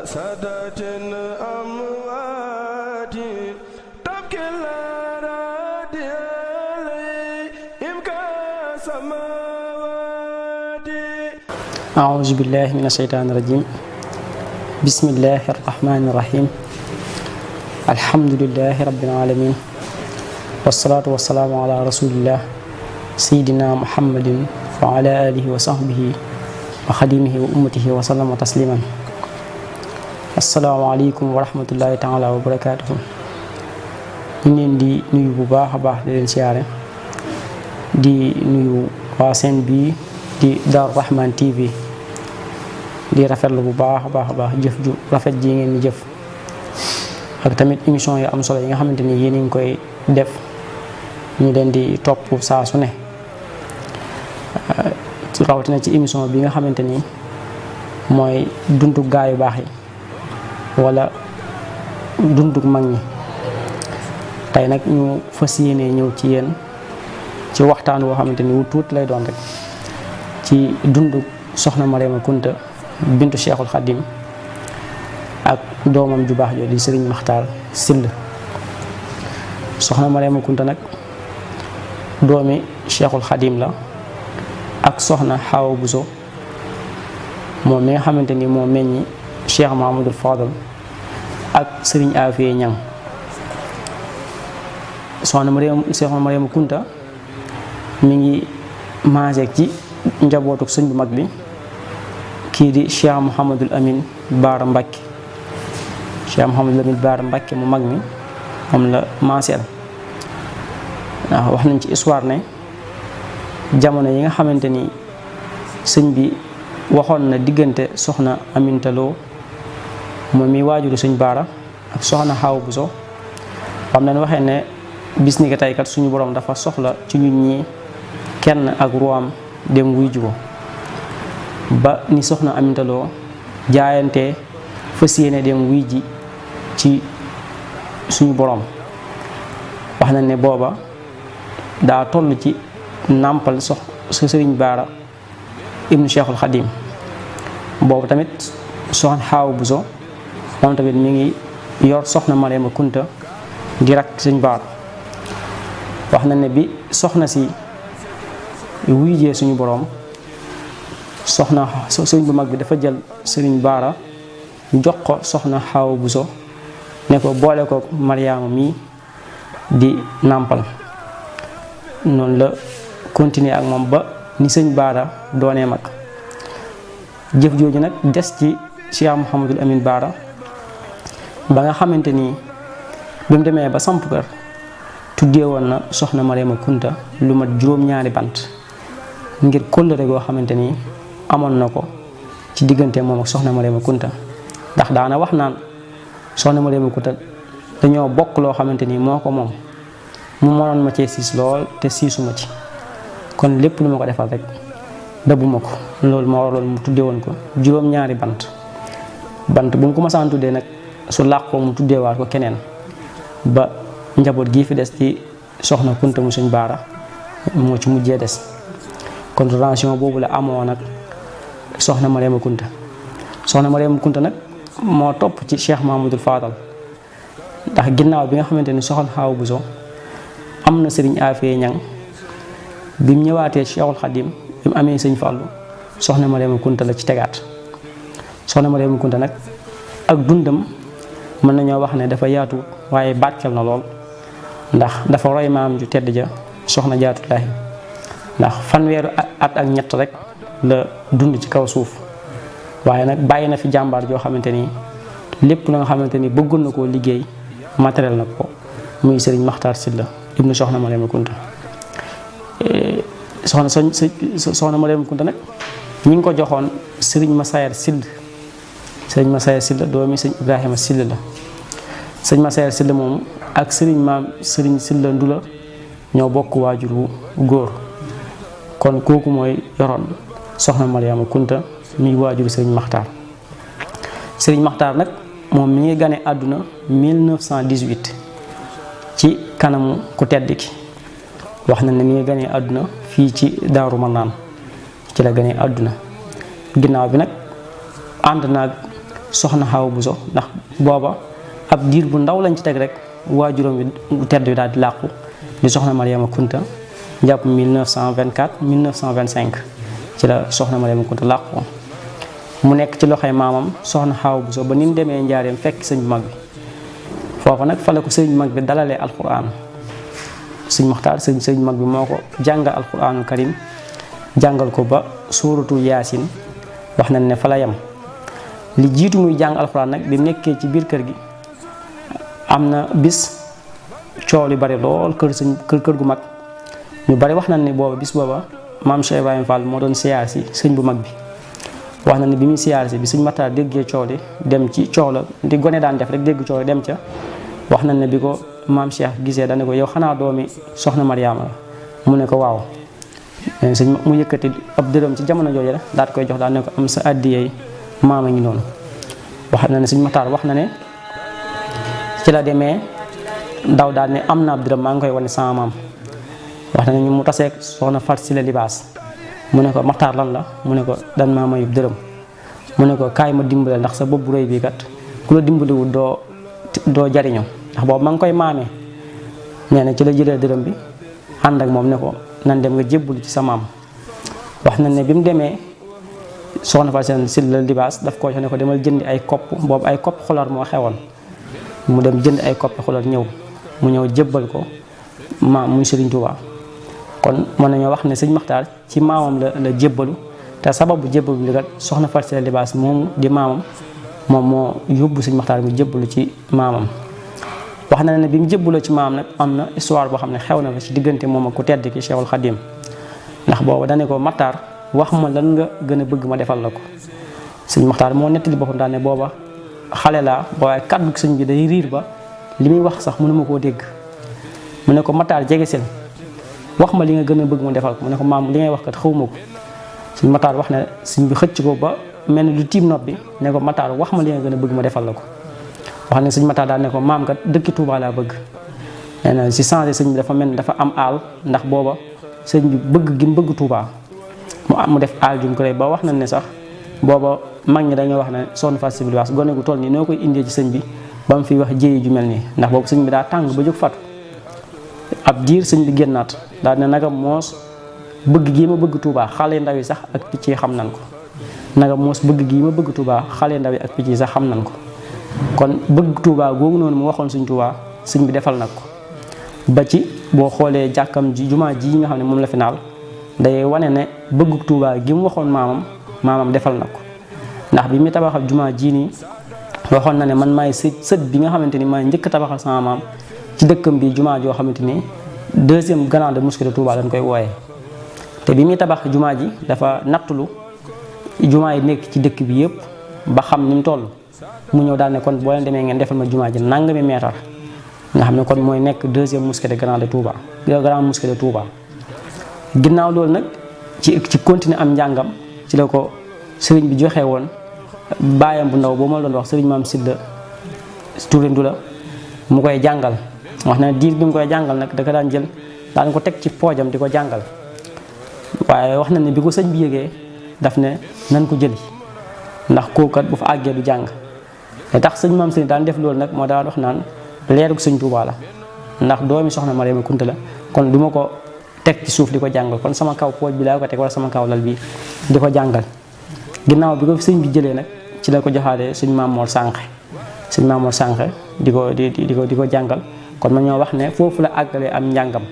سادات أموات تبكي الأراضي عليهم كالسماوات. أعوذ بالله من الشيطان الرجيم. بسم الله الرحمن الرحيم. الحمد لله رب العالمين، والصلاة والسلام على رسول الله سيدنا محمد وعلى آله وصحبه وخديمه وأمته وسلم تسليما. السلام عليكم ورحمة الله تعالى وبركاته. ñu leen di nuyu bu baax a baax di leen siyaare di nuyu waa seen bii di Daaru Rahman TV di rafetlu bu baax a baax jëf ju rafet ji ngeen di jëf ak tamit émission yu am solo yi nga xamante ni yéen a ngi koy def ñu leen di topp saa su ne rawatina ci émission bi nga xamante ni mooy dundu gaa yu baax yi wala dundu mag ñi. tey nag ñu fas yéene ñëw ci yéen ci waxtaan woo xamante ni wu tuut lay doon rek ci dundu soxna Mariama Kunta bintu Cheikhul Khadim ak doomam ju baax jooju di Serigne Makhtar Sylla. soxna Mariama Kunta nag doomi Cheikhul Khadim la ak soxna Hawa Bousso moom mi nga xamante ni moo meññi Cheikh Mahamadul Fadal ak Serigne Afia Ñang. soxna Mariama Kunta mi ngi maaseek ci njabootuk sëñ bu mag bi kii di Cheikh Mouhamadul Amin Baara Mbacke. Cheikh Mouhamadul Amin Baara Mbacke mu mag mi moom la maaseel. waaw wax nañ ci histoire ne jamono yi nga xamante ni sëñ bi waxoon na diggante soxna Aminta Lo moom mi waajuru sëñ Baara ak soxna Hawa Bousso xam nañ waxee ne bis ni ko tey kat suñu borom dafa soxla ci ñun ñi kenn ak ruwaam dem wuy ji ko ba ni soxna Aminta Lo jaayante fas yéene dem wuy ji ci suñu borom. wax nañ ne booba daa toll ci nàmpal sa sëriñ Baara ibnu Cheikhul Khadim. boobu tamit soxna Hawa Bousso moom tamit mi ngi yor soxna Mariama Kunta di rak sëñ Baara. wax na ne bi soxna si wuyjee suñu boroom soxna sëriñ bu mag bi dafa jël sëriñ Baara jox ko soxna Hawa Bousso ne ko boole ko Mariama mii di nàmpal. noonu la continuer ak moom ba ni sëñ Baara doonee mag. jëf jooju nag des ci Cheikh Mouhamadul Amin Baara ba nga xamante ni bi mu demee ba samp kër tuddee woon na soxna Mariama Kunta lu mat juróom-ñaari bant ngir kóllëre goo xamante ni amoon na ko ci diggante moom ak soxna Mariama Kunta. ndax daana wax naan soxna Mariama Kunta dañoo bokk loo xamante ni moo ko moom mu mënoon ma cee siis lool te siisuma ci kon lépp lu ma ko defal rek dëbbuma ko. loolu moo waraloon mu tuddee woon ko juróom-ñaari bant bu mu ko masaan tuddee nag su làqoo mu tuddeewaat ko keneen ba njaboot gii fi des ci soxna Kunta mu sëñ Baara moo ci mujjee des. kon relation boobu la amoo nag soxna Mariama Kunta. soxna Mariama Kunta nag moo topp ci Cheikh Mahamadul Fadal ndax ginnaaw bi nga xamante ni soxna Hawa Bousso am na Serigne Afia Ñang bi mu ñëwaatee Cheikhul Khadim bi mu amee sëñ Fallu soxna Mariama Kunta la ci tegaat. soxna Mariama Kunta nag ak dundam mën nañoo wax ne dafa yaatu waaye barkeel na lool ndax dafa roy maam ju tedd ja soxna Jaaratullaahi ndax fanweeru at ak ñett rek la dund ci kaw suuf waaye nag bàyyi na fi jàmbaar joo xamante ni lépp la nga xamante ni bëggoon na koo liggéey matériel na ko muy Serigne Makhtar Sylla ibnu soxna Mariama Kunta. soxna Mariama Kunta nag ñi ngi ko joxoon Serigne Massayer Sylla. Sëriñ Massayer Sylla doomi sëñ Ibrahima Sylla la. sëñ Massayer Sylla moom ak sëriñ maam sëriñ Sylla Ndula ñoo bokk waajur wu góor kon kooku mooy yoroon soxna Mariama Kunta mi waajur sëriñ Makhtar. sëriñ Makhtar nag moom mi ngi gane àdduna 1918 ci kanamu ku tedd ki. wax na ne mi ngi ganee àdduna fii ci Daaru Manaan ci la ganee àdduna. ginnaaw bi nag ànd naag soxna Awa Bousso ndax booba ab diir bu ndaw lañ ci teg rek waajuram bi tedd bi daal di làqu di soxna Mariama Kunta jàpp 1924 1925 ci la soxna Mariama Kunta làqu mu nekk ci loxoy maamam soxna Awa Bousso ba ni mu demee njaareem fekk sëñ bu mag bi foofa nag fa la ko sëñ bu mag bi dalalee alquran sëñ Maxtaar sëñ bu mag bi moo ko jàngal alquranul karim jàngal ko ba suuratu yaasin wax nañ ne fa la yem li jiitu muy jàng alquran nag bi nekkee ci biir kër gi am na bis coow li bari lool kër gu mag ñu bari wax nañ ne booba bis booba maam Cheikh Ibrahima Fall moo doon siyaar si sëñ bu mag bi wax na ne bi muy siyaar si bi sëñ Maxtaar déggee coow li dem ci coow la di gone daan def rek dégg coow li dem ca wax nañ ne bi ko maam Cheikh gisee dane ko yow xanaa doomi soxna Mariama la mu ne ko waaw sëñ mu yëkkati ab dërëm ci jamono jooju la daat koy jox daal ne ko am sa addiyey maama ngi noonu wax na ne sëñ Maxtaar wax na ne ci la demee ndaw daal ne am na ab dërëm maa ngi koy wane sama maam wax na ne ñu mu taseeg soxna Fat si la libaas mu ne ko Maxtaar lan la mu ne ko dan maa mayub dërëm mu ne ko kaay ma dimbale ndax sa bopp bu rëy bii kat ku la dimbaliwul doo jariñu ndax boobu ma ngi koy maamee nee na ci la jëlee dërëm bi ànd ak moom ne ko nan dem nga jébbalu ci sa maam wax na ne bi mu demee soxna Fat si la libaas daf ko jox ne ko demal jëndi ay kopp boobu ay kopp xolar moo xewoon mu dem jënd ay koppi xolar ñëw mu ñëw jébbal ko maam muy Serigne Touba kon mën nañoo wax ne sëñ Maxtaar ci maamam la jébbalu te sababu jébbalu li kat soxna Fatou Seye Libaas moomu di maamam moom moo yóbbu sëñ Maxtaar mu jébbalu ci maamam. wax na ne bi mu jébbaloo ci maamam nag am na histoire boo xam ne xew na fa ci diggante moom ak ku tedd ki Cheikhul Khadim ndax boobu dane ko Maxtaar wax ma lan nga gën a bëgg ma defal la ko sëñ Maxtaar moo nettali boppam daal ne booba xale laa waaye kàddu sëñ bi day riir ba li muy wax sax mënuma koo dégg mu ne ko Maxtaar jege seen wax ma li nga gën a bëgg mu defal ko mu ne ko maam li ngay wax kat xawma ko sëñ Maxtaar wax ne sëñ bi xëcc ko ba mel ni lu tiim nopp bi ne ko Maxtaar wax ma li nga gën a bëgg ma defal la ko wax ne sëñ Maxtaar daal ne ko maam kat dëkki Touba laa bëgg nee na si changé sëñ bi dafa mel ni dafa am aal ndax booba sëñ bi bëgg gi mu bëgg Touba mu def aal jum ko rey ba wax nañ ne sax booba mag ñi dañoo wax ne soxna Fatou Seye Libaas gone gu toll nii noo koy indee ci sëñ bi ba mu fi wax jéyi ju mel nii ndax boobu sëñ bi daa tàng ba jóg fatu ab diir sëñ bi génnaat daal ne nagam moos bëgg gii ma bëgg Touba xale ndaw yi sax ak picc yi xam nañ ko nagam moos bëgg gii ma bëgg Touba xale ndaw yi ak picc yi sax xam nañ ko kon bëgg Touba googu noonu mu waxoon sëñ Touba sëñ bi defal nag ko ba ci boo xoolee jàkkam ji jumaa ji nga xam ne moom la fi naal day wane ne bëgg Touba gi mu waxoon maamam defal na ko ndax bi muy tabaxal jumaa ji nii waxoon na ne man maay sët bi nga xamante ni maay njëkk tabaxal sama maam ci dëkkam bi jumaa joo xamante ni deuxième grande mosquée de Touba lañ koy wooyee te bi muy tabax jumaa ji dafa nattulu jumaa yi nekk ci dëkk bi yëpp ba xam ni mu toll mu ñëw daal ne kon boo leen demee ngeen defal ma jumaa ji nangami meetar nga xam ne kon mooy nekk deuxième mosquée de grande Touba grande mosquée de Touba ginnaaw loolu nag ci continuer am njàngam ci la ko sëriñ bi joxe woon baayam bu ndaw boo ma doon wax sëriñ maam Sidda Touré Ndula mu koy jàngal wax na diir bi mu koy jàngal nag da ko daan jël daan ko teg ci poojam di ko jàngal waaye wax na ne bi ko sëñ bi yëgee daf ne nan ko jëli ndax kookat bu fa àggee du jàng te tax sëñ maam Sidda daan def loolu nag moo daan wax naan leerug sëñ Touba la ndax doomi soxna Mariama Kunta la kon du ma ko teg ci suuf di ko jàngal kon sama kaw pooj bi laa ko teg wala sama kaw lal bi di ko jàngal ginnaaw bi ko sëñ bi jëlee nag ci la ko joxaale sëñ Maamoor Sànqe di ko jàngal kon ma ñoo wax ne foofu la àggalee am njàngam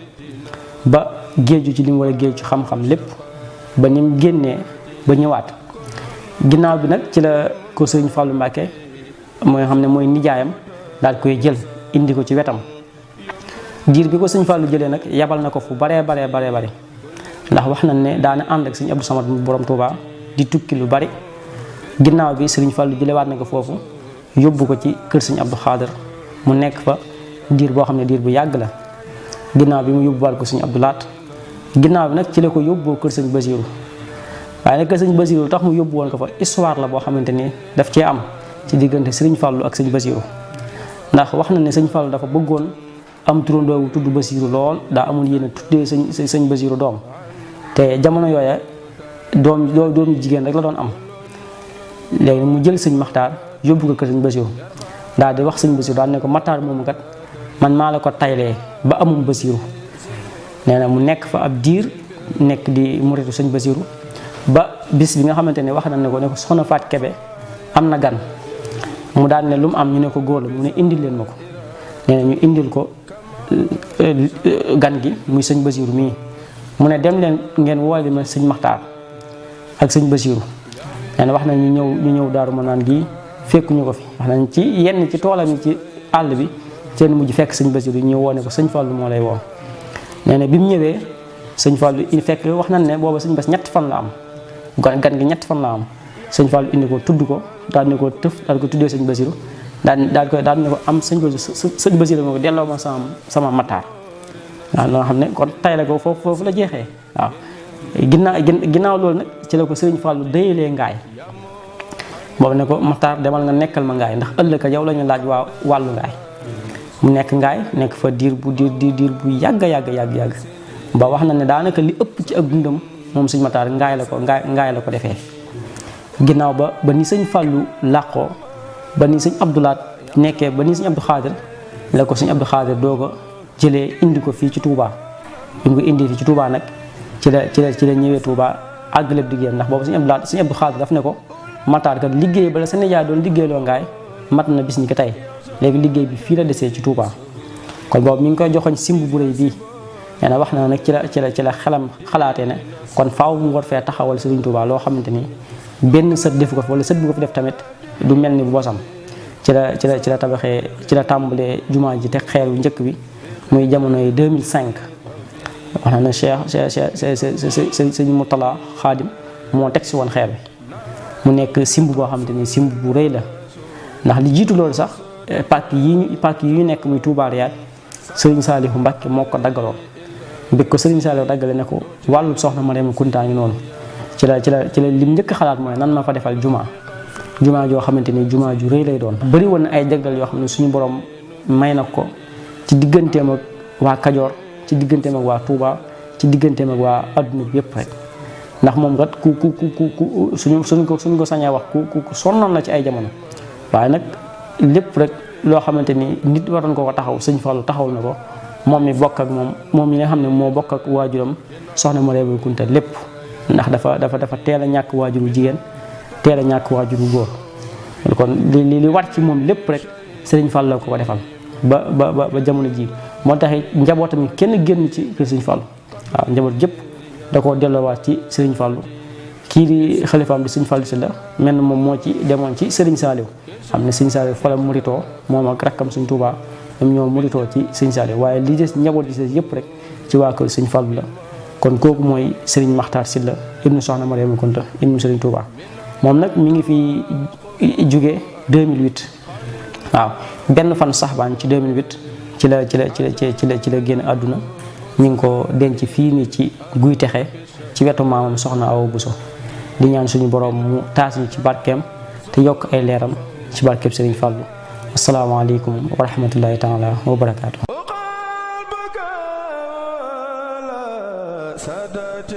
ba géeju ci li mu war a géeju xam-xam lépp ba ni mu génnee ba ñëwaat ginnaaw bi nag ci la ko sëñ Fallou Mbacké mooy xam ne mooy nijaayam daal koy jël indi ko ci wetam diir bi ko sëñ Fallou jëlee nag yabal na ko fu baree ndax wax nañ ne daana ànd ak sëñ Abdou Samad borom Touba di tukki lu bari ginnaaw bi sëriñ Fallou jëlewaat na ko foofu yóbbu ko ci kër sëñ Abdou Khader mu nekk fa diir boo xam ne diir bu yàgg la ginnaaw bi mu yóbbuwaat ko sëñ Abdou Laat ginnaaw bi nag ci la ko yóbboo kër sëñ Basiru waaye nag kër sëñ Basiru tax mu yóbbu woon ko fa histoire la boo xamante ni daf cee am ci diggante sëriñ Fallou ak sëñ Basiru ndax wax na ne sëñ Fallou dafa bëggoon am turandoo wu tudd Basiru lool daa amul yéen a tuddee sëñ Basiru doom te jamono yooya doom jigéen rek la doon am léegi mu jël sëñ Maxtaar yóbbu ko kër sëñ Basiru daal di wax sëñ Basiru daal ne ko Maxtaar moomu kat man maa la ko taylee ba amum Basiru nee na mu nekk fa ab diir nekk di muritu sëñ Basiru ba bis bi nga xamante ne wax na ne ko soxna Faat Kebe am na gan mu daal ne lu mu am ñu ne ko góor la mu ne indil leen ma ko nee na ñu indil ko gan gi muy sëñ Basiru mii mu ne dem leen ngeen woole ma sëñ Maxtaar ak sëñ Basiru nee na wax na ñu ñëw Daaru Manaan gii fekkuñu ko fi wax nañ ci yenn ci toolam yi ci àll bi seen mujj fekk sëñ Basiru ñu woone ko sëñ Fallu moo lay woo nee na bi mu ñëwee sëñ Fallu fekk wax nañ ne booba sëñ Bas ñetti fan la am gan gi ñetti fan la am sëñ Fallu indi ko tudd ko daal ne ko tëf daal ko tuddee sëñ Basiru daal ne ko am sëñ Basiru moo ko delloo ma sama Maxtaar waaw loo xam ne kon tay la ko foofu la jeexee waaw ginnaaw loolu nag ci la ko sëriñ Fallu déyalee ngaay boobu ne ko Maxtaar demal nga nekkal ma ngaay ndax ëllëg yow la ñu laaj waa wàllu ngaay mu nekk ngaay nekk fa diir bu yàgg ba wax na ne daanaka li ëpp ci ak dundam moom sëñ Maxtaar ngaay la ko defee ginnaaw ba ni sëñ Fallu làqoo ba ni sëñ Abdoulaat nekkee ba ni sëñ Abdou Xaadir la ko sëñ Abdou Xaadir doo ko jëlee indi ko fii ci Touba bi mu ko indi fii ci Touba nag ci la ñëwee Touba àggale liggéeyam ndax boobu sëñ Abdou Xaadir daf ne ko Maxtaar kat liggéey ba la sa nijaay doon liggéeyloo ngaay mat na bis ni ko tey léegi liggéey bi fii la desee ci Touba kon boobu mi ngi koy joxoñ simb bu rëy bii nee na wax na nag ci la xelam xalaatee ne kon faaw mu war fee taxawal Sëriñ Touba loo xamante ni benn sët defu ko fi wala sët bu ko fi def tamit du mel ni bu bosam ci la tabaxee ci la tàmbalee jumaa ji te xeer wu njëkk bi muy jamonoy 2005 wax na ne sëñ Murtala Xaadim moo teg si woon xeer bi mu nekk simb boo xamante ni simb bu rëy la ndax li jiitu loolu sax pàkk yi ñu nekk muy Touba Riyaat Sëriñ Saalihu Mbàkke moo ko daggaloon mbég ko Sëriñ Saalihu daggale ne ko wàllu soxna Mariama Kunta ngi noonu ci la lim njëkk xalaat mooy nan ma fa defal jumaa joo xamante ni jumaa ju rëy lay doon bëri woon na ay jagleel yoo xam ne suñu borom may na ko ci digganteem ak waa Kajoor ci digganteem ak waa Touba ci digganteem ak waa adduna bi yëpp rek ndax moom kat ku suñ ko sañee wax ku sonnoon la ci ay jamono waaye nag lépp rek loo xamante ni nit waroon ko taxaw sëñ Fallu taxawul na ko moom mi bokk ak moom mi nga xam ne moo bokk ak waajuram soxna Mariama Kunta lépp ndax dafa teel a ñàkk waajuru jigéen teel a ñàkk waajuru góor kon li war ci moom lépp rek sëriñ Fallu la ko defal ba jamono ji moo tax njabootam kenn génn ci kër sëriñ Fallu waaw njaboot jëpp da koo delloowaat ci sëriñ Fallu kii di xalifaam di sëriñ Fallu si la mel na moom moo ci demoon ci sëriñ Saaliw xam ne sëriñ Saaliw fa la muritoo moom ak rakkam sëriñ Tuubaa ñoom ñoo muritoo ci sëriñ Saaliw waaye li des njaboot gi yëpp rek ci waa kër sëriñ Fallu la kon kooku mooy Serigne Maxtaar Sylla ibnu Soxna Mariama Kunta ibnu Serigne Touba moom nag mi ngi fi jóge 2008 waaw benn fan saxbaan ci 2008 ci la génn àdduna ñu ngi ko denc fii nii ci Guy Texe ci wetu maamam Soxna Awa Buso di ñaan suñu borom mu taas ñu ci barkeem te yokk ay leeram ci barkeem Serigne Fallu asalaamaaleykum wa rahmatullahi taala wa barakaatu. سادات